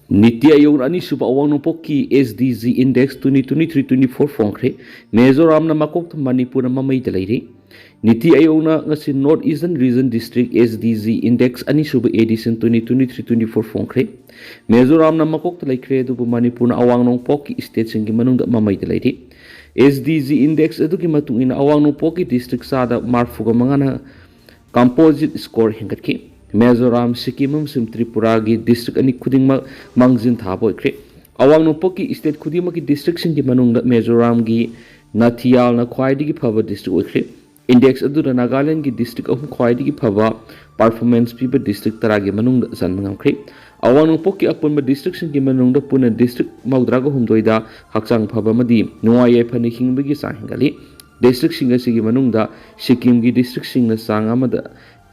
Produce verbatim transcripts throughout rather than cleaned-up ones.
ꯅꯤꯇꯤ ꯑꯥꯌꯣꯒꯅ ꯑꯅꯤꯁꯨꯕ ꯑꯋꯥꯡ ꯅꯣꯡꯄꯣꯛꯀꯤ S D G Index twenty twenty-three twenty-four ꯐꯣꯡꯈ꯭ꯔꯦ꯫ ꯃꯤꯖꯣꯔꯥꯝꯅ ꯃꯀꯣꯛꯇ, ꯃꯅꯤꯄꯨꯔꯅ ꯃꯃꯩꯗ ꯂꯩꯔꯤ꯫ ꯅꯤꯇꯤ ꯑꯥꯌꯣꯒꯅ ꯉꯁꯤ North Eastern Region District S D G Index ꯑꯅꯤꯁꯨꯕ edition twenty twenty-three twenty-four ꯐꯣꯡꯈ꯭ꯔꯦ꯫ ꯃꯤꯖꯣꯔꯥꯝꯅ ꯃꯀꯣꯛꯇ ꯂꯩꯈ꯭ꯔꯦ, ꯑꯗꯨꯕꯨ ꯃꯅꯤꯄꯨꯔꯅ ꯑꯋꯥꯡ ꯅꯣꯡꯄꯣꯛꯀꯤ stateꯁꯤꯡꯒꯤ ꯃꯅꯨꯡꯗ ꯃꯃꯩꯗ ꯂꯩꯔꯤ꯫ S D G Index ꯑꯗꯨꯒꯤ ꯃꯇꯨꯡ ꯏꯟꯅ ꯑꯋꯥꯡ ꯅꯣꯡꯄꯣꯛꯀꯤ district ꯆꯥꯗ ꯃꯔꯤꯐꯨꯒ ꯃꯉꯥꯅ composite score ꯍꯦꯟꯒꯠꯈꯤ꯫ ꯃꯤꯖꯣꯔꯥꯝ, ꯁꯤꯛꯀꯤꯝ ꯑꯃꯁꯨꯡ ꯇ꯭ꯔꯤꯄꯨꯔꯥꯒꯤ district ꯑꯅꯤ ꯈꯨꯗꯤꯡꯃꯛ ꯃꯥꯡꯖꯤꯟ ꯊꯥꯕ ꯑꯣꯏꯈ꯭ꯔꯦ꯫ ꯑꯋꯥꯡ ꯅꯣꯡꯄꯣꯛꯀꯤ state ꯈꯨꯗꯤꯡꯃꯛꯀꯤ districtꯁꯤꯡꯒꯤ ꯃꯅꯨꯡꯗ ꯃꯤꯖꯣꯔꯥꯝꯒꯤ ꯅꯥꯊꯤꯌꯥꯜꯅ ꯈ꯭ꯋꯥꯏꯗꯒꯤ ꯐꯕ district ꯑꯣꯏꯈ꯭ꯔꯦ꯫ Index ꯑꯗꯨꯗ ꯅꯥꯒꯥꯂꯦꯟꯗꯒꯤ district ꯑꯍꯨꯝ ꯈ꯭ꯋꯥꯏꯗꯒꯤ ꯐꯕ performance ꯄꯤꯕ district ꯇꯔꯥꯒꯤ ꯃꯅꯨꯡꯗ ꯆꯟꯕ ꯉꯝꯈ꯭ꯔꯦ꯫ ꯑꯋꯥꯡ ꯅꯣꯡꯄꯣꯛꯀꯤ ꯑꯄꯨꯟꯕ districtꯁꯤꯡꯒꯤ ꯃꯅꯨꯡꯗ ꯄꯨꯟꯅ district ꯃꯧꯗ꯭ꯔꯥꯒ ꯍꯨꯝꯗꯣꯏꯗ ꯍꯛꯆꯥꯡ ꯐꯕ ꯑꯃꯗꯤ ꯅꯨꯡꯉꯥꯏ ꯌꯥꯏꯐꯅ ꯍꯤꯡꯕꯒꯤ ꯆꯥꯡ ꯍꯦꯟꯒꯠꯂꯤ꯫ Districtꯁꯤꯡ ꯑꯁꯤꯒꯤ ꯃꯅꯨꯡꯗ ꯁꯤꯛꯀꯤꯝꯒꯤ districtꯁꯤꯡꯅ ꯆꯥꯡ ꯑꯃꯗ,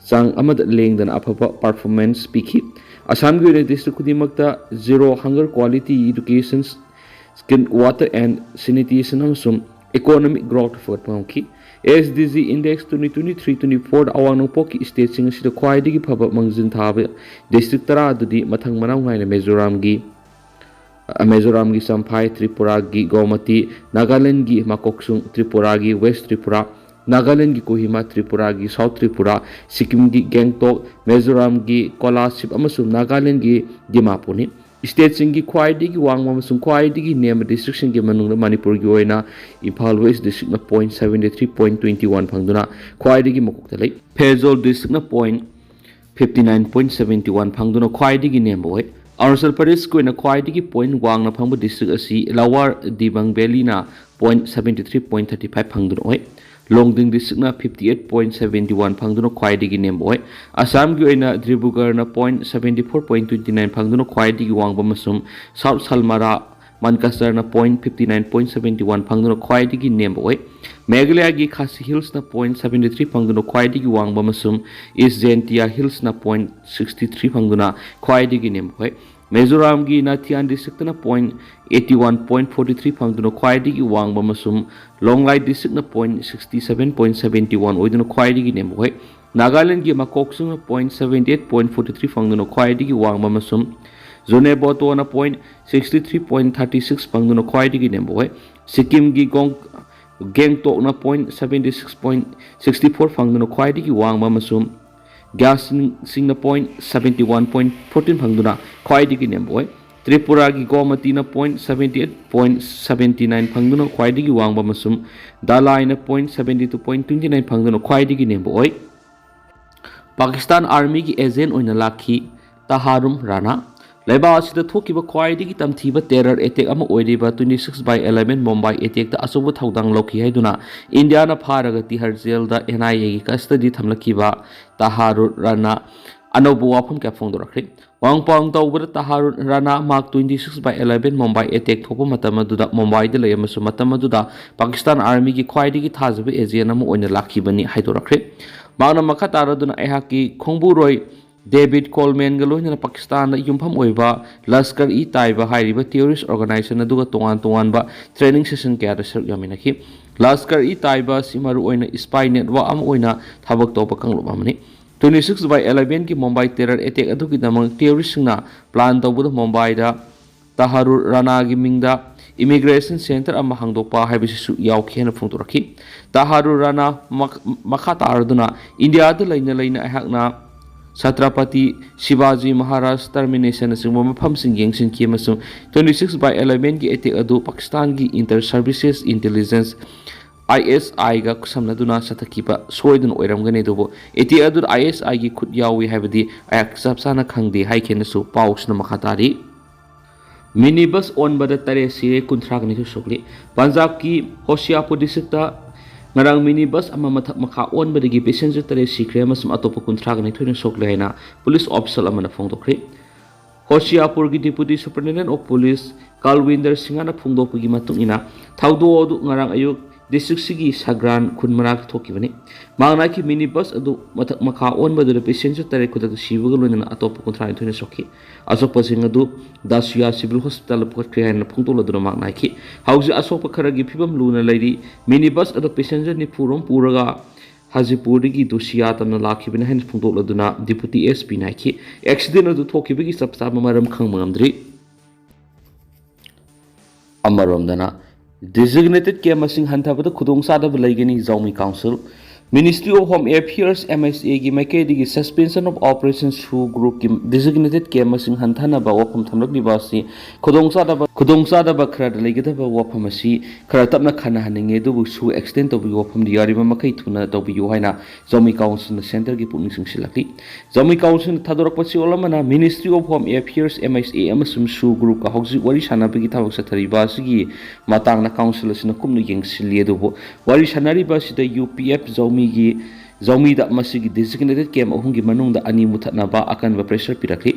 ꯆꯥꯡ ꯑꯃꯗ ꯂꯦꯡꯗꯅ ꯑꯐꯕ performance ꯄꯤꯈꯤ꯫ ꯑꯁꯥꯝꯒꯤ ꯑꯣꯏꯅ district ꯈꯨꯗꯤꯡꯃꯛꯇ zero hunger, quality education, clean water and sanitation ꯑꯃꯁꯨꯡ economic growth ꯐꯒꯠꯄ ꯉꯝꯈꯤ꯫ S D G Index twenty twenty-three twenty-four ꯑꯋꯥꯡ ꯅꯣꯡꯄꯣꯛꯀꯤ stateꯁꯤꯡ ꯑꯁꯤꯗ ꯈ꯭ꯋꯥꯏꯗꯒꯤ ꯐꯕ ꯃꯥꯡꯖꯤꯟ ꯊꯥꯕ district ꯇꯔꯥ ꯑꯗꯨꯗꯤ ꯃꯊꯪ ꯃꯅꯥꯎ ꯅꯥꯏꯅ ꯃꯤꯖꯣꯔꯥꯝꯒꯤ, ꯃꯤꯖꯣꯔꯥꯝꯒꯤ ꯆꯝꯐꯥꯏ, ꯇ꯭ꯔꯤꯄꯨꯔꯥꯒꯤ ꯒꯣꯃꯇꯤ, ꯅꯥꯒꯥꯂꯦꯟꯗꯒꯤ ꯃꯀꯣꯛꯆꯨꯡ, ꯇ꯭ꯔꯤꯄꯨꯔꯥꯒꯤ West Tripura, ꯅꯥꯒꯥꯂꯦꯟꯗꯒꯤ ꯀꯣꯍꯤꯃꯥ, ꯇ꯭ꯔꯤꯄꯨꯔꯥꯒꯤ South Tripura, ꯁꯤꯛꯀꯤꯝꯒꯤ ꯒꯦꯡꯇꯣꯛ, ꯃꯤꯖꯣꯔꯥꯝꯒꯤ ꯀꯣꯂꯥꯁꯤꯞ ꯑꯃꯁꯨꯡ ꯅꯥꯒꯥꯂꯦꯟꯗꯒꯤ ꯗꯤꯃꯥꯄꯨꯔꯅꯤ꯫ Stateꯁꯤꯡꯒꯤ ꯈ꯭ꯋꯥꯏꯗꯒꯤ ꯋꯥꯡꯕ ꯑꯃꯁꯨꯡ ꯈ꯭ꯋꯥꯏꯗꯒꯤ ꯅꯦꯝꯕ districtꯁꯤꯡꯒꯤ ꯃꯅꯨꯡꯗ ꯃꯅꯤꯄꯨꯔꯒꯤ ꯑꯣꯏꯅ Imphal West districtꯅ point seventy three point twenty one ꯐꯪꯗꯨꯅ ꯈ꯭ꯋꯥꯏꯗꯒꯤ ꯃꯀꯣꯛꯇ ꯂꯩ꯫ Pherzawl districtꯅ point fifty nine point seventy one ꯐꯪꯗꯨꯅ ꯈ꯭ꯋꯥꯏꯗꯒꯤ ꯅꯦꯝꯕ ꯑꯣꯏ꯫ ꯑꯔꯨꯅꯥꯆꯜ ꯄ꯭ꯔꯗꯦꯁꯀꯤ ꯑꯣꯏꯅ ꯈ꯭ꯋꯥꯏꯗꯒꯤ point ꯋꯥꯡꯅ ꯐꯪꯕ district ꯑꯁꯤ Lower Dibang Valleyꯅ point seventy three point thirty five ꯐꯪꯗꯨꯅ ꯑꯣꯏ꯫ ꯂꯣꯡꯗꯤꯡ districtꯅ fifty eight point seventy one ꯐꯪꯗꯨꯅ ꯈ꯭ꯋꯥꯏꯗꯒꯤ ꯅꯦꯝꯕ ꯑꯣꯏ꯫ ꯑꯁꯥꯝꯒꯤ ꯑꯣꯏꯅ ꯗꯤꯕ꯭ꯔꯨꯒꯔꯅ point seventy four point twenty nine ꯐꯪꯗꯨꯅ ꯈ꯭ꯋꯥꯏꯗꯒꯤ ꯋꯥꯡꯕ ꯑꯃꯁꯨꯡ South Salmara, Mankasarꯅ point fifty nine point seventy one ꯐꯪꯗꯨꯅ ꯈ꯭ꯋꯥꯏꯗꯒꯤ ꯅꯦꯝꯕ ꯑꯣꯏ꯫ ꯃꯦꯘꯥꯂꯌꯒꯤ ꯈꯥꯁꯤ Hillsꯅ point seventy three ꯐꯪꯗꯨꯅ ꯈ꯭ꯋꯥꯏꯗꯒꯤ ꯋꯥꯡꯕ ꯑꯃꯁꯨꯡ East Jaintia Hillsꯅ point sixty three ꯐꯪꯗꯨꯅ ꯈ꯭ꯋꯥꯏꯗꯒꯤ ꯅꯦꯝꯕ ꯑꯣꯏ꯫ ꯃꯤꯖꯣꯔꯥꯝꯒꯤ ꯅꯥꯊꯤꯌꯥꯟ districtꯅ point eighty one point forty three ꯐꯪꯗꯨꯅ ꯈ꯭ꯋꯥꯏꯗꯒꯤ ꯋꯥꯡꯕ ꯑꯃꯁꯨꯡ ꯂꯣꯡꯂꯥꯏ districtꯅ point sixty seven point seventy one ꯑꯣꯏꯗꯨꯅ ꯈ꯭ꯋꯥꯏꯗꯒꯤ ꯅꯦꯝꯕ ꯑꯣꯏ꯫ ꯅꯥꯒꯥꯂꯦꯟꯗꯒꯤ ꯃꯀꯣꯛꯆꯨꯡꯅ point seventy eight point forty three ꯐꯪꯗꯨꯅ ꯈ꯭ꯋꯥꯏꯗꯒꯤ ꯋꯥꯡꯕ ꯑꯃꯁꯨꯡ ꯖꯣꯅꯦꯕꯣꯇꯣꯅ point sixty three point thirty six ꯐꯪꯗꯨꯅ ꯈ꯭ꯋꯥꯏꯗꯒꯤ ꯅꯦꯝꯕ ꯑꯣꯏ꯫ ꯁꯤꯛꯀꯤꯝꯒꯤ ꯒꯣꯡ ꯒꯦꯡꯇꯣꯛꯅ point seventy six point sixty four ꯐꯪꯗꯨꯅ ꯈ꯭ꯋꯥꯏꯗꯒꯤ ꯋꯥꯡꯕ ꯑꯃꯁꯨꯡ ꯒ꯭ꯌꯥꯁꯤꯡꯅ point seventy one point fourteen ꯐꯪꯗꯨꯅ ꯈ꯭ꯋꯥꯏꯗꯒꯤ ꯅꯦꯝꯕ ꯑꯣꯏ꯫ ꯇ꯭ꯔꯤꯄꯨꯔꯥꯒꯤ ꯒꯣꯃꯇꯤꯅ point seventy eight point seventy nine ꯐꯪꯗꯨꯅ ꯈ꯭ꯋꯥꯏꯗꯒꯤ ꯋꯥꯡꯕ ꯑꯃꯁꯨꯡ ꯗꯥꯂꯥꯏꯅ point seventy two point twenty nine ꯐꯪꯗꯨꯅ ꯈ꯭ꯋꯥꯏꯗꯒꯤ ꯅꯦꯝꯕ ꯑꯣꯏ꯫ ꯄꯥꯀꯤꯁꯇꯥꯟ ꯑꯥꯔꯃꯤꯒꯤ ꯑꯦꯖꯦꯟ ꯑꯣꯏꯅ ꯂꯥꯛꯈꯤ ꯇꯍꯥꯔꯨꯝ ꯔꯥꯅꯥ꯫ ꯂꯩꯕꯥꯛ ꯑꯁꯤꯗ ꯊꯣꯛꯈꯤꯕ ꯈ꯭ꯋꯥꯏꯗꯒꯤ ꯇꯝꯊꯤꯕ terror attack ꯑꯃ ꯑꯣꯏꯔꯤꯕ twenty six by eleven Mumbai attackꯇ ꯑꯆꯧꯕ ꯊꯧꯗꯥꯡ ꯂꯧꯈꯤ ꯍꯥꯏꯗꯨꯅ ꯏꯟꯗꯤꯌꯥꯅ ꯐꯥꯔꯒ ꯇꯤꯍꯥꯔ ꯖꯦꯜꯗ N I Aꯒꯤ custody ꯊꯝꯂꯛꯈꯤꯕ ꯇꯍꯥꯔꯨꯔ ꯔꯥꯅꯥ ꯑꯅꯧꯕ ꯋꯥꯐꯝ ꯀꯌꯥ ꯐꯣꯡꯗꯣꯔꯛꯈ꯭ꯔꯦ꯫ ꯋꯥꯡ ꯄꯥꯎꯡ ꯇꯧꯕꯗ ꯇꯍꯥꯔꯨꯔ ꯔꯥꯅꯥ ꯃꯍꯥꯛ twenty six by eleven Mumbai attack ꯊꯣꯛꯄ ꯃꯇꯝ ꯑꯗꯨꯗ ꯃꯨꯝꯕꯥꯏꯗ ꯂꯩ ꯑꯃꯁꯨꯡ ꯃꯇꯝ ꯑꯗꯨꯗ ꯄꯥꯀꯤꯁꯇꯥꯟ ꯑꯥꯔꯃꯤꯒꯤ ꯈ꯭ꯋꯥꯏꯗꯒꯤ ꯊꯥꯖꯕ ꯑꯦꯖꯦꯟ ꯑꯃ ꯑꯣꯏꯅ ꯂꯥꯛꯈꯤꯕꯅꯤ ꯍꯥꯏꯗꯣꯔꯛꯈ꯭ꯔꯦ꯫ ꯃꯍꯥꯛꯅ ꯃꯈꯥ ꯇꯥꯔꯗꯨꯅ ꯑꯩꯍꯥꯛꯀꯤ ꯈꯣꯡꯕꯨꯔꯣꯏ ꯗꯦꯕꯤꯗ ꯀꯣꯜꯃꯦꯟꯒ ꯂꯣꯏꯅꯅ ꯄꯥꯀꯤꯁꯇꯥꯟꯗ ꯌꯨꯝꯐꯝ ꯑꯣꯏꯕ ꯂꯁꯀꯔ ꯏ ꯇꯥꯏꯕ ꯍꯥꯏꯔꯤꯕ terrorist organization ꯑꯗꯨꯒ ꯇꯣꯉꯥꯟ ꯇꯣꯉꯥꯟꯕ training session ꯀꯌꯥꯗ ꯁꯔꯨꯛ ꯌꯥꯃꯤꯟꯅꯈꯤ꯫ ꯂꯁꯀꯔ ꯏ ꯇꯥꯏꯕ ꯑꯁꯤ ꯃꯔꯨꯑꯣꯏꯅ spy network ꯑꯃ ꯑꯣꯏꯅ ꯊꯕꯛ ꯇꯧꯕ ꯀꯥꯡꯂꯨꯞ ꯑꯃꯅꯤ꯫ Twenty six by elevenꯒꯤ Mumbai terror attack ꯑꯗꯨꯒꯤꯗꯃꯛ terroristꯁꯤꯡꯅ plan ꯇꯧꯕꯗ ꯃꯨꯝꯕꯥꯏꯗ ꯇꯍꯥꯔꯨꯔ ꯔꯥꯅꯥꯒꯤ ꯃꯤꯡꯗ immigration center ꯑꯃ ꯍꯥꯡꯗꯣꯛꯄ ꯍꯥꯏꯕꯁꯤꯁꯨ ꯌꯥꯎꯈꯤ ꯍꯥꯏꯅ ꯐꯣꯡꯗꯣꯔꯛꯈꯤ꯫ ꯇꯍꯥꯔꯨꯔ ꯔꯥꯅꯥ ꯃꯛ-, ꯃꯈꯥ ꯇꯥꯔꯗꯨꯅ ꯏꯟꯗꯤꯌꯥꯗ ꯂꯩꯅ ꯂꯩꯅ ꯑꯩꯍꯥꯛꯅ ꯁꯇ꯭ꯔꯄꯇꯤ ꯁꯤꯕꯥꯖꯤ ꯃꯍꯥꯔꯥꯖ ꯇꯔꯃꯤꯅꯦꯁꯟ ꯑꯁꯤꯒꯨꯝꯕ ꯃꯐꯝꯁꯤꯡ ꯌꯦꯡꯁꯤꯟꯈꯤ ꯑꯃꯁꯨꯡ twenty six by elevenꯒꯤ attack ꯑꯗꯨ ꯄꯥꯀꯤꯁꯇꯥꯟꯒꯤ inter services intelligence I S Iꯒ ꯈꯨꯠꯁꯝꯅꯗꯨꯅ ꯆꯠꯊꯈꯤꯕ ꯁꯣꯏꯗꯅ ꯑꯣꯏꯔꯝꯒꯅꯤ, ꯑꯗꯨꯕꯨ attack ꯑꯗꯨꯗ I S Iꯒꯤ ꯈꯨꯠ ꯌꯥꯎꯏ ꯍꯥꯏꯕꯗꯤ ꯑꯩꯍꯥꯛ ꯆꯞ ꯆꯥꯅ ꯈꯪꯗꯦ ꯍꯥꯏꯈꯤꯅꯁꯨ ꯄꯥꯎꯁꯤꯅ ꯃꯈꯥ ꯇꯥꯔꯤ꯫ Minibus ꯑꯣꯟꯕꯗ ꯇꯔꯦꯠ ꯁꯤꯔꯦ, ꯀꯨꯟꯊ꯭ꯔꯥꯒ ꯅꯤꯊꯣꯏ ꯁꯣꯛꯂꯤ꯫ ꯄꯟꯖꯥꯕꯀꯤ ꯍꯣꯁꯤꯌꯥꯄꯨꯔ districtꯇ ꯉꯔꯥꯡ minibus ꯑꯃ ꯃꯊꯛ ꯃꯈꯥ ꯑꯣꯟꯕꯗꯒꯤ passenger ꯇꯔꯦꯠ ꯁꯤꯈ꯭ꯔꯦ ꯑꯃꯁꯨꯡ ꯑꯇꯣꯞꯄ ꯀꯨꯟꯊ꯭ꯔꯥꯒ ꯅꯤꯊꯣꯏꯅ ꯁꯣꯛꯂꯦ ꯍꯥꯏꯅ police official ꯑꯃꯅ ꯐꯣꯡꯗꯣꯛꯈ꯭ꯔꯦ꯫ ꯍꯣꯁꯤꯌꯥꯄꯨꯔꯒꯤ Deputy Superintendent of Police ꯀꯥꯜꯋꯤꯟꯗꯔ ꯁꯤꯡꯍꯅ ꯐꯣꯡꯗꯣꯛꯄꯒꯤ ꯃꯇꯨꯡ ꯏꯟꯅ, ꯊꯧꯗꯣꯛ ꯑꯗꯨ ꯉꯔꯥꯡ ꯑꯌꯨꯛ districtꯁꯤꯒꯤ ꯁꯒ꯭ꯔꯥꯟ ꯈꯨꯟ ꯃꯅꯥꯛꯇ ꯊꯣꯛꯈꯤꯕꯅꯤ꯫ ꯃꯍꯥꯛꯅ ꯍꯥꯏꯈꯤ, minibus ꯑꯗꯨ ꯃꯊꯛ ꯃꯈꯥ ꯑꯣꯟꯕꯗꯨꯗ passenger ꯇꯔꯦꯠ ꯈꯨꯗꯛꯇ ꯁꯤꯕꯒ ꯂꯣꯏꯅꯅ ꯑꯇꯣꯞꯄ ꯀꯨꯟꯊ꯭ꯔꯥ ꯅꯤꯊꯣꯏꯅ ꯁꯣꯛꯈꯤ꯫ ꯑꯁꯣꯛꯄꯁꯤꯡ ꯑꯗꯨ ꯗꯥꯁꯨꯌꯥ civil hospitalꯗ ꯄꯨꯈꯠꯈ꯭ꯔꯦ ꯍꯥꯏꯅ ꯐꯣꯡꯗꯣꯛꯂꯗꯨꯅ ꯃꯍꯥꯛꯅ ꯍꯥꯏꯈꯤ, ꯍꯧꯖꯤꯛ ꯑꯁꯣꯛꯄ ꯈꯔꯒꯤ ꯐꯤꯕꯝ ꯂꯨꯅ ꯂꯩꯔꯤ꯫ Minibus ꯑꯗꯨ passenger ꯅꯤꯐꯨ ꯔꯣꯝ ꯄꯨꯔꯒ ꯍꯥꯖꯤꯄꯨꯔꯗꯒꯤ ꯗꯣꯁꯤꯌꯥ ꯇꯝꯅ ꯂꯥꯛꯈꯤꯕꯅꯤ ꯍꯥꯏꯅ ꯐꯣꯡꯗꯣꯛꯂꯗꯨꯅ ꯗꯤꯄꯨꯇꯤ ꯑꯦꯁ ꯄꯤꯅ ꯍꯥꯏꯈꯤ꯫ ꯑꯦꯛꯁꯤꯗꯦꯟ ꯑꯗꯨ ꯊꯣꯛꯈꯤꯕꯒꯤ ꯆꯞ ꯆꯥꯕ ꯃꯔꯝ ꯈꯪꯕ ꯉꯝꯗ꯭ꯔꯤ꯫ ꯑꯃꯔꯣꯝꯗꯅ, ꯗꯤꯖꯤꯒꯅꯦꯇꯦꯗ ꯀꯦꯝ ꯃꯁꯤꯡ ꯍꯟꯊꯕꯗ ꯈꯨꯗꯣꯡꯆꯥꯗꯕ ꯂꯩꯒꯅꯤ, ꯖꯧꯃꯤ council. Ministry of Home Affairs, M H A ꯒꯤ ꯃꯥꯏꯀꯩꯗꯒꯤ Suspension of Operation ꯁꯨ ꯒ꯭ꯔꯨꯞꯀꯤ ꯗꯤꯖꯤꯒꯅꯦꯇꯦꯗ ꯀꯦꯝ ꯃꯁꯤꯡ ꯍꯟꯊꯅꯕ ꯋꯥꯐꯝ ꯊꯝꯂꯛꯂꯤꯕ ꯑꯁꯤ ꯈꯨꯗꯣꯡꯆꯥꯗꯕ, ꯈꯨꯗꯣꯡꯆꯥꯗꯕ ꯈꯔꯗ ꯂꯩꯒꯗꯕ ꯋꯥꯐꯝ ꯑꯁꯤ ꯈꯔ ꯇꯞꯅ ꯈꯟꯅꯍꯟꯅꯤꯡꯉꯤ, ꯑꯗꯨꯕꯨ ꯁꯨ ꯑꯦꯛꯁꯇꯦꯟ ꯇꯧꯕꯒꯤ ꯋꯥꯐꯝꯗꯤ ꯌꯥꯔꯤꯕ ꯃꯈꯩ ꯊꯨꯅ ꯇꯧꯕꯤꯌꯨ ꯍꯥꯏꯅ ꯖꯧꯃꯤ ꯀꯥꯎꯟꯁꯤꯜꯅ ꯁꯦꯟꯇꯔꯒꯤ ꯄꯨꯛꯅꯤꯡ ꯆꯤꯡꯁꯤꯜꯂꯛꯂꯤ꯫ ꯖꯧꯃꯤ ꯀꯥꯎꯟꯁꯤꯜꯅ ꯊꯥꯗꯣꯔꯛꯄ ꯆꯦꯔꯣꯜ ꯑꯃꯅ, Ministry of Home Affairs, M H A ꯑꯃꯁꯨꯡ ꯁꯨ ꯒ꯭ꯔꯨꯞꯀ ꯍꯧꯖꯤꯛ ꯋꯥꯔꯤ ꯁꯥꯟꯅꯕꯒꯤ ꯊꯕꯛ ꯆꯠꯊꯔꯤꯕ ꯑꯁꯤꯒꯤ ꯃꯇꯥꯡꯗ ꯀꯥꯎꯟꯁꯤꯜ ꯑꯁꯤꯅ ꯀꯨꯞꯅ ꯌꯦꯡꯁꯤꯜꯂꯤ, ꯑꯗꯨꯕꯨ ꯋꯥꯔꯤ ꯁꯥꯟꯅꯔꯤꯕ ꯑꯁꯤꯗ ꯌꯨ ꯄꯤ ꯑꯦꯐ ꯖꯧꯃꯤꯒꯤ, ꯖꯧꯃꯤꯗ ꯃꯁꯤꯒꯤ ꯗꯤꯖꯤꯒꯅꯦꯇꯦꯗ ꯀꯦꯝ ꯑꯍꯨꯝꯒꯤ ꯃꯅꯨꯡꯗ ꯑꯅꯤ ꯃꯨꯊꯠꯅꯕ ꯑꯀꯟꯕ ꯄ꯭ꯔꯦꯁꯔ ꯄꯤꯔꯛꯂꯤ꯫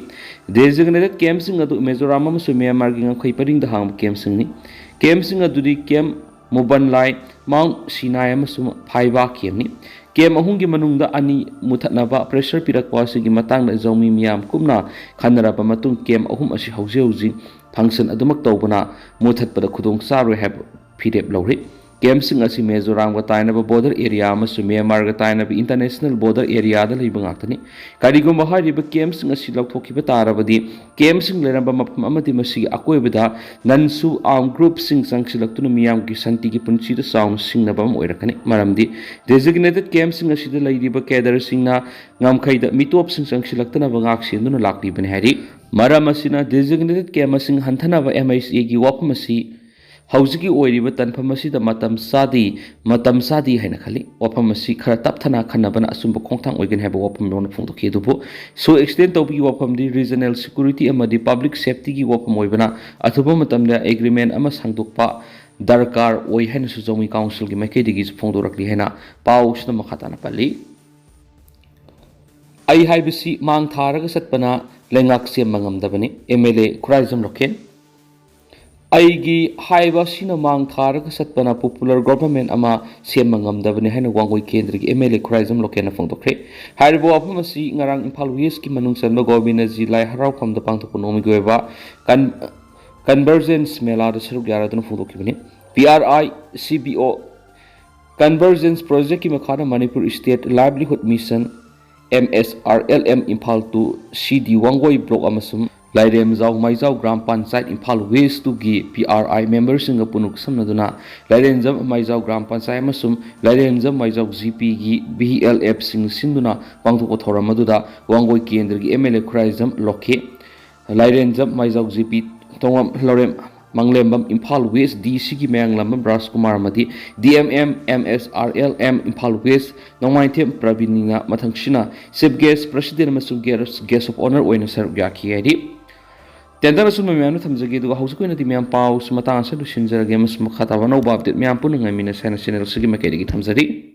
ꯗꯤꯖꯤꯒꯅꯦꯇꯦꯗ ꯀꯦꯝꯁꯤꯡ ꯑꯗꯨ ꯃꯤꯖꯣꯔꯥꯝ ꯑꯃꯁꯨꯡ ꯃ꯭ꯌꯥꯟꯃꯥꯔꯒꯤ ꯉꯝꯈꯩ ꯄꯔꯤꯡꯗ ꯍꯥꯡꯕ ꯀꯦꯝꯁꯤꯡꯅꯤ꯫ ꯀꯦꯝꯁꯤꯡ ꯑꯗꯨꯗꯤ ꯀꯦꯝ ꯃꯨꯕꯟꯂꯥꯏ, ꯃꯥꯎꯟꯠ ꯁꯤꯅꯥꯏ ꯑꯃꯁꯨꯡ ꯐꯥꯏꯕꯥ ꯀꯦꯝꯅꯤ꯫ ꯀꯦꯝ ꯑꯍꯨꯝꯒꯤ ꯃꯅꯨꯡꯗ ꯑꯅꯤ ꯃꯨꯊꯠꯅꯕ ꯄ꯭ꯔꯦꯁꯔ ꯄꯤꯔꯛꯄ ꯑꯁꯤꯒꯤ ꯃꯇꯥꯡꯗ ꯖꯧꯃꯤ ꯃꯤꯌꯥꯝ ꯀꯨꯞꯅ ꯈꯟꯅꯔꯕ ꯃꯇꯨꯡ ꯀꯦꯝ ꯑꯍꯨꯝ ꯑꯁꯤ ꯍꯧꯖꯤꯛ ꯍꯧꯖꯤꯛ ꯐꯪꯁꯟ ꯑꯗꯨꯃꯛ ꯇꯧꯕꯅ ꯃꯨꯊꯠꯄꯗ ꯈꯨꯗꯣꯡ ꯆꯥꯔꯣꯏ ꯍꯥꯏꯕ ꯐꯤꯔꯦꯞ ꯂꯧꯔꯤ꯫ ꯀꯦꯝꯁꯤꯡ ꯑꯁꯤ ꯃꯤꯖꯣꯔꯥꯝꯒ ꯇꯥꯏꯅꯕ ꯕꯣꯔꯗꯔ ꯑꯦꯔꯤꯌꯥ ꯑꯃꯁꯨꯡ ꯃ꯭ꯌꯥꯟꯃꯥꯔꯒ ꯇꯥꯏꯅꯕ ꯏꯟꯇꯔꯅꯦꯁꯅꯦꯜ ꯕꯣꯔꯗꯔ ꯑꯦꯔꯤꯌꯥꯗ ꯂꯩꯕ ꯉꯥꯛꯇꯅꯤ꯫ ꯀꯔꯤꯒꯨꯝꯕ ꯍꯥꯏꯔꯤꯕ ꯀꯦꯝꯁꯤꯡ ꯑꯁꯤ ꯂꯧꯊꯣꯛꯈꯤꯕ ꯇꯥꯔꯕꯗꯤ, ꯀꯦꯝꯁꯤꯡ ꯂꯩꯔꯝꯕ ꯃꯐꯝ ꯑꯃꯗꯤ ꯃꯁꯤꯒꯤ ꯑꯀꯣꯏꯕꯗ ꯅꯟ ꯁꯨ ꯑꯥꯔꯝ ꯒ꯭ꯔꯨꯞꯁꯤꯡ ꯆꯪꯁꯤꯜꯂꯛꯇꯨꯅ ꯃꯤꯌꯥꯝꯒꯤ ꯁꯥꯟꯇꯤꯒꯤ ꯄꯨꯟꯁꯤꯗ ꯆꯥꯎꯅ ꯁꯤꯡꯅꯕ ꯑꯃ ꯑꯣꯏꯔꯛꯀꯅꯤ, ꯃꯔꯝꯗꯤ ꯗꯤꯖꯤꯒꯅꯦꯇꯦꯗ ꯀꯦꯝꯁꯤꯡ ꯑꯁꯤꯗ ꯂꯩꯔꯤꯕ ꯀꯦꯗꯔꯁꯤꯡꯅ ꯉꯝꯈꯩꯗ ꯃꯤꯇꯣꯞꯁꯤꯡ ꯆꯪꯁꯤꯜꯂꯛꯇꯅꯕ ꯉꯥꯛ ꯁꯦꯟꯗꯨꯅ ꯂꯥꯛꯂꯤꯕꯅꯤ ꯍꯥꯏꯔꯤ꯫ ꯃꯔꯝ ꯑꯁꯤꯅ, ꯗꯤꯖꯤꯒꯅꯦꯇꯦꯗ ꯀꯦꯝ ꯃꯁꯤꯡ ꯍꯟꯊꯅꯕ ꯑꯦꯝ ꯑꯩꯆ ꯑꯦꯒꯤ ꯋꯥꯐꯝ ꯑꯁꯤ ꯍꯧꯖꯤꯛꯀꯤ ꯑꯣꯏꯔꯤꯕ ꯇꯥꯟꯐꯝ ꯑꯁꯤꯗ ꯃꯇꯝ ꯆꯥꯗꯦ, ꯃꯇꯝ ꯆꯥꯗꯦ ꯍꯥꯏꯅ ꯈꯜꯂꯤ꯫ ꯋꯥꯐꯝ ꯑꯁꯤ ꯈꯔ ꯇꯞꯊꯅ ꯈꯟꯅꯕꯅ ꯑꯆꯨꯝꯕ ꯈꯣꯡꯊꯥꯡ ꯑꯣꯏꯒꯅꯤ ꯍꯥꯏꯕ ꯋꯥꯐꯝ ꯂꯣꯟꯅ ꯐꯣꯡꯗꯣꯛꯈꯤ꯫ ꯑꯗꯨꯕꯨ ꯁꯨ ꯑꯦꯛꯁꯇꯦꯟ ꯇꯧꯕꯒꯤ ꯋꯥꯐꯝꯗꯤ ꯔꯤꯖꯅꯦꯜ ꯁꯦꯀ꯭ꯌꯨꯔꯤꯇꯤ ꯑꯃꯗꯤ ꯄꯕ꯭ꯂꯤꯛ ꯁꯦꯐꯇꯤꯒꯤ ꯋꯥꯐꯝ ꯑꯣꯏꯕꯅ, ꯑꯊꯨꯕ ꯃꯇꯝꯗ ꯑꯦꯒ꯭ꯔꯤꯃꯦꯟ ꯑꯃ ꯁꯥꯡꯗꯣꯛꯄ ꯗꯔꯀꯥꯔ ꯑꯣꯏ ꯍꯥꯏꯅꯁꯨ ꯖꯧꯃꯤ ꯀꯥꯎꯟꯁꯤꯜꯒꯤ ꯃꯥꯏꯀꯩꯗꯒꯤꯁꯨ ꯐꯣꯡꯗꯣꯔꯛꯂꯤ ꯍꯥꯏꯅ ꯄꯥꯎ ꯑꯁꯤꯅ ꯃꯈꯥ ꯇꯥꯅ ꯄꯜꯂꯤ꯫ ꯑꯩ ꯍꯥꯏꯕꯁꯤ ꯃꯥꯡ ꯊꯥꯔꯒ ꯆꯠꯄꯅ ꯂꯩꯉꯥꯛ ꯁꯦꯝꯕ ꯉꯝꯗꯕꯅꯤ, M L A Khuraijam local. ꯑꯩꯒꯤ ꯍꯥꯏꯕ ꯑꯁꯤꯅ ꯃꯥꯡ ꯊꯥꯔꯒ ꯆꯠꯄꯅ ꯄꯣꯄꯨꯂꯔ ꯒꯣꯚꯔꯟꯃꯦꯟ ꯑꯃ ꯁꯦꯝꯕ ꯉꯝꯗꯕꯅꯤ ꯍꯥꯏꯅ ꯋꯥꯡꯒꯣꯏ ꯀꯦꯟꯗ꯭ꯔꯒꯤ ꯑꯦꯝ ꯑꯦꯜ ꯑꯦ ꯈꯨꯔꯥꯏꯖꯝ ꯂꯣꯀꯦꯟꯅ ꯐꯣꯡꯗꯣꯛꯈ꯭ꯔꯦ꯫ ꯍꯥꯏꯔꯤꯕ ꯋꯥꯐꯝ ꯑꯁꯤ ꯉꯔꯥꯡ ꯏꯝꯐꯥꯜ ꯋꯦꯁꯀꯤ ꯃꯅꯨꯡ ꯆꯟꯕ ꯒꯣꯕꯤꯟꯗꯖꯤ ꯂꯥꯏ ꯍꯔꯥꯎꯐꯝꯗ ꯄꯥꯡꯊꯣꯛꯄ ꯅꯣꯡꯃꯒꯤ ꯑꯣꯏꯕ ꯀꯟ-, ꯀꯟꯚꯔꯖꯦꯟꯁ ꯃꯦꯂꯥꯗ ꯁꯔꯨꯛ ꯌꯥꯔꯗꯨꯅ ꯐꯣꯡꯗꯣꯛꯈꯤꯕꯅꯤ꯫ P R I C B ꯑꯣ Convergence Projectꯀꯤ ꯃꯈꯥꯗ Manipur State Livelihood Mission, M S R L M, Imphal two C D Wangoi Block ꯑꯃꯁꯨꯡ ꯂꯥꯏꯔꯦꯝꯖꯥꯎ ꯃꯥꯏꯖꯥꯎ ꯒ꯭ꯔꯥꯝ ꯄꯟꯆꯥꯌꯠ ꯏꯝꯐꯥꯜ West two ꯒꯤ P R I memberꯁꯤꯡꯒ ꯄꯨꯟꯅ ꯈꯨꯠꯁꯝꯅꯗꯨꯅ ꯂꯥꯏꯔꯦꯝꯖꯝ ꯃꯥꯏꯖꯥꯎ ꯒ꯭ꯔꯥꯝ ꯄꯟꯆꯥꯌꯠ ꯑꯃꯁꯨꯡ ꯂꯥꯏꯔꯦꯝꯖꯝ ꯃꯥꯏꯖꯥꯎ G Pꯒꯤ V L Fꯁꯤꯡ ꯁꯤꯟꯗꯨꯅ ꯄꯥꯡꯊꯣꯛꯄ ꯊꯧꯔꯝ ꯑꯗꯨꯗ ꯋꯥꯡꯒꯣꯏ ꯀꯦꯟꯗ꯭ꯔꯒꯤ M L A Khuraijam ꯂꯣꯛꯈꯤ, ꯂꯥꯏꯔꯦꯝꯖꯝ ꯃꯥꯏꯖꯥꯎ G P ꯇꯣꯉꯝ ꯂꯧꯔꯦꯝ ꯃꯪꯂꯦꯝꯕꯝ Imphal West D Cꯒꯤ ꯃꯌꯥꯡꯂꯝꯕꯝ ꯔꯥꯖꯀꯨꯃꯥꯔ ꯑꯃꯗꯤ D M M M S R L M Imphal West ꯅꯣꯡꯃꯥꯏꯊꯦꯝ ꯄ꯭ꯔꯕꯤꯟꯅ ꯃꯊꯪꯁꯤꯅ Chief Guest, President ꯑꯃꯁꯨꯡ Guest, Guest of Honour ꯑꯣꯏꯅ ꯁꯔꯨꯛ ꯌꯥꯈꯤ ꯍꯥꯏꯔꯤ꯫ Tender ꯑꯁꯨꯝꯕ ꯃꯌꯥꯝꯅ ꯊꯝꯖꯒꯦ, ꯑꯗꯨꯒ ꯍꯧꯖꯤꯛ ꯑꯣꯏꯅꯗꯤ ꯃꯌꯥꯝ ꯄꯥꯎꯁꯨ ꯃꯇꯥꯡ ꯑꯁꯤꯗ ꯂꯣꯏꯁꯤꯟꯖꯔꯒꯦ ꯑꯃꯁꯨꯡ ꯃꯈꯥ ꯇꯥꯕ ꯑꯅꯧꯕ update ꯃꯌꯥꯝ ꯄꯨꯟꯅ ꯉꯥꯏꯃꯤꯟꯅꯁꯦ ꯍꯥꯏꯅ channel ꯑꯁꯤꯒꯤ ꯃꯥꯏꯀꯩꯗꯒꯤ ꯊꯝꯖꯔꯤ꯫